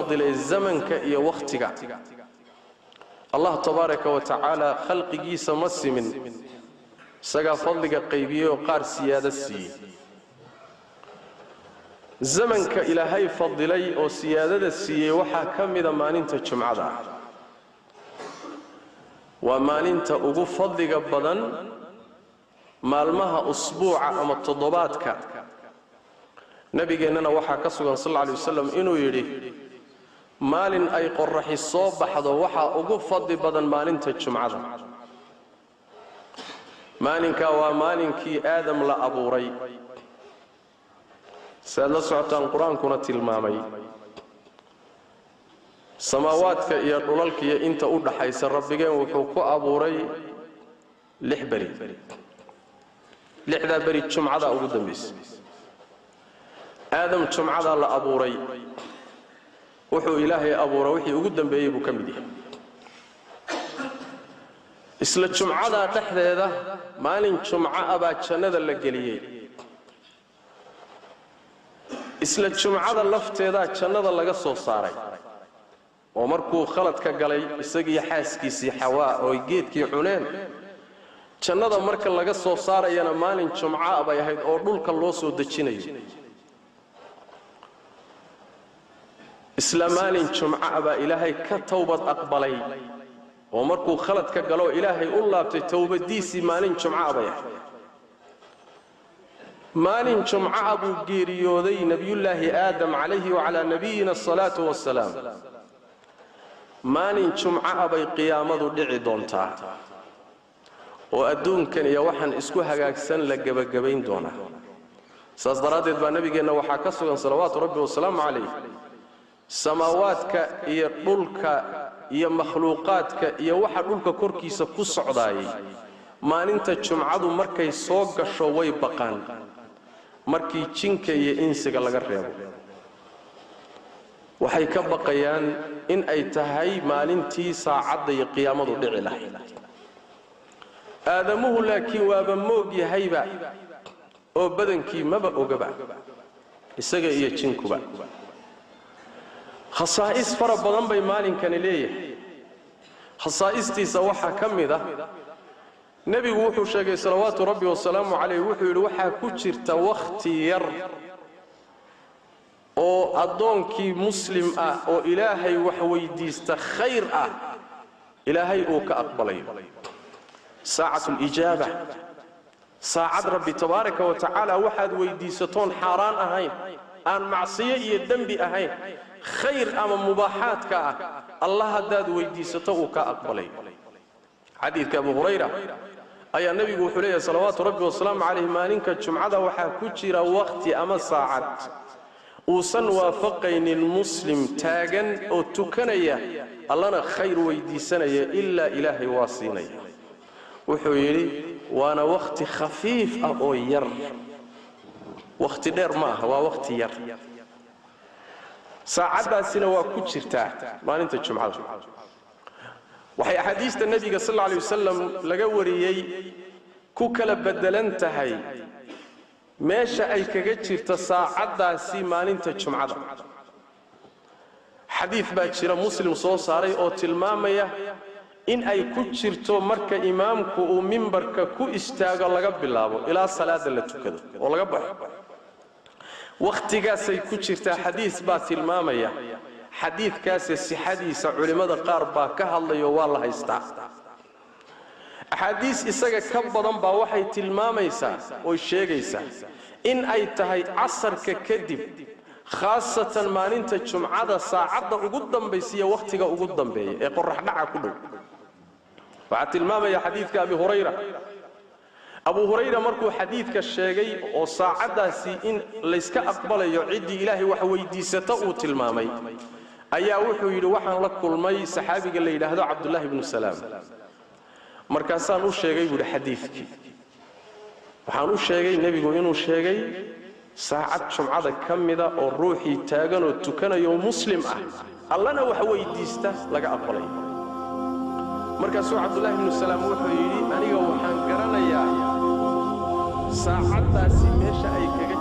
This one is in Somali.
Fadilay zamanka iyo wakhtiga. Allah tabaaraka wa tacaala khalqigiisa ma simin, isagaa fadliga qaybiyey oo qaar siyaado siiyey. Zamanka Ilaahay fadilay oo siyaadada siiyey waxaa ka mida maalinta Jumcada ah. Waa maalinta ugu fadliga badan maalmaha usbuuca ama toddobaadka. Nabigeennana waxaa ka sugan, sal alla alay wasalam, inuu yidhi: "Maalin ay qoraxi soo baxdo waxaa ugu fadli badan maalinta Jumcada." Maalinkaa waa maalinkii Aadam la abuuray, si aad la socotaan Qur-aankuna tilmaamay. Samaawaadka iyo dhulalka iyo inta u dhaxaysa Rabbigeen wuxuu ku abuuray 6 beri. 6daa beri Jumcadaa ugu dambaysa. Aadam Jumcadaa la abuuray. Wuxuu Ilaahay abuura wixii ugu dambeeyey buu ka mid yahay. Isla Jumcadaa dhexdeeda, maalin Jumco ah, baa jannada la geliyey. Isla Jumcada lafteedaa jannada laga soo saaray, oo markuu khaladka galay isagiiyo xaaskiisii Xawaa oo ay geedkii cuneen, jannada marka laga soo saarayana maalin Jumca bay ahayd oo dhulka loo soo dejinayo. Isla maalin Jumca baa Ilaahay ka towbad aqbalay, oo markuu khaladka galoo Ilaahay u laabtay towbadiisii maalin Jumca bay ahayd. Maalin Jumca buu geeriyooday Nebiyullaahi Aadam, calayhi wacalaa nabiyina asalaatu wasalaam. Maalin Jumca bay qiyaamadu dhici doontaa, oo adduunkan iyo waxaan isku hagaagsan la gebagabayn doonaa. Saas daraaddeed baa Nabigeenna waxaa ka sugan, salawaatu Rabbi wasalaamu calayh, samaawaadka iyo dhulka iyo makhluuqaadka iyo waxa dhulka korkiisa ku socdaayay maalinta Jumcadu markay soo gasho way baqaan, markii jinka iyo insiga laga reebo. Waxay ka baqayaan in ay tahay maalintii saacadda iyo qiyaamadu dhici lahayd. Aadamuhu laakiin waaba moog yahayba, oo badankii maba ogaba, isaga iyo jinkuba. Khasaa'is fara badan bay maalinkani leeyahay. Khasaa'istiisa waxaa ka mid ah, Nebigu wuxuu sheegay, salawaatu Rabbi wasalaamu calayh, wuxuu yidhi: waxaa ku jirta wakhti yar oo addoonkii muslim ah oo Ilaahay wax weydiista khayr ah Ilaahay uu ka aqbalayo, saacatu lijaaba, saacad Rabbi tabaaraka wa tacaala waxaad weydiisatoon xaaraan ahayn, aan macsiyo iyo dembi ahayn, khayr ama mubaaxaadka ah, Allah haddaad weydiisato uu ka aqbalayo. Xadiidka Abu Hurayra ayaa nebigu wuxuu leeyahay, salawaatu Rabbi wasalaamu calayh: maalinka Jumcada waxaa ku jira wakhti ama saacad uusan waafaqaynin muslim taagan oo tukanaya, Allana khayr weydiisanaya, ilaa Ilaahay waa siinaya. Wuxuu yidhi waana wakhti khafiif ah oo yar, wakhti dheer ma aha, waa wakhti yar. Saacaddaasina waa ku jirtaa maalinta Jumcada. Waxay axaadiista Nebiga, sal alla alay wasalam, laga wariyey ku kala beddelan tahay meesha ay kaga jirta saacaddaasi maalinta Jumcada. Xadiid baa jira Muslim soo saaray oo tilmaamaya in ay ku jirto marka imaamku uu mimbarka ku istaago laga bilaabo ilaa salaada la tukado oo laga baxo, wakhtigaasay ku jirtaa. Xadiis baa tilmaamaya. Xadiidkaase sixadiisa culimmada qaar baa ka hadlayo, waa la haystaa. Axaadiis isaga ka badan baa waxay tilmaamaysaa oy sheegaysaa in ay tahay casarka kadib, khaasatan maalinta Jumcada, saacadda ugu dambaysiiya wakhtiga ugu dambeeya ee qorax dhaca ku dhow. Waxaa tilmaamaya xadiidka Abi Hurayra. Abu Hurayra markuu xadiidka sheegay oo saacaddaasi in layska aqbalayo ciddii Ilaahay wax weydiisata uu tilmaamay, ayaa wuxuu yidhi: "Waxaan la kulmay saxaabiga la yidhaahdo Cabdullaahi ibnu Salaam. Markaasaan u sheegay," buu yidhi, "xadiidkii. Waxaan u sheegay nebigu inuu sheegay saacad Jumcada ka mida oo ruuxii taaganoo tukanayo muslim ah, Allana wax weydiista, laga aqbalayo. Markaasuu Cabdullaahi ibnu Salaam wuxuu yidhi: 'Aniga waxaan garanayaa saacaddaasi meesha ay kaga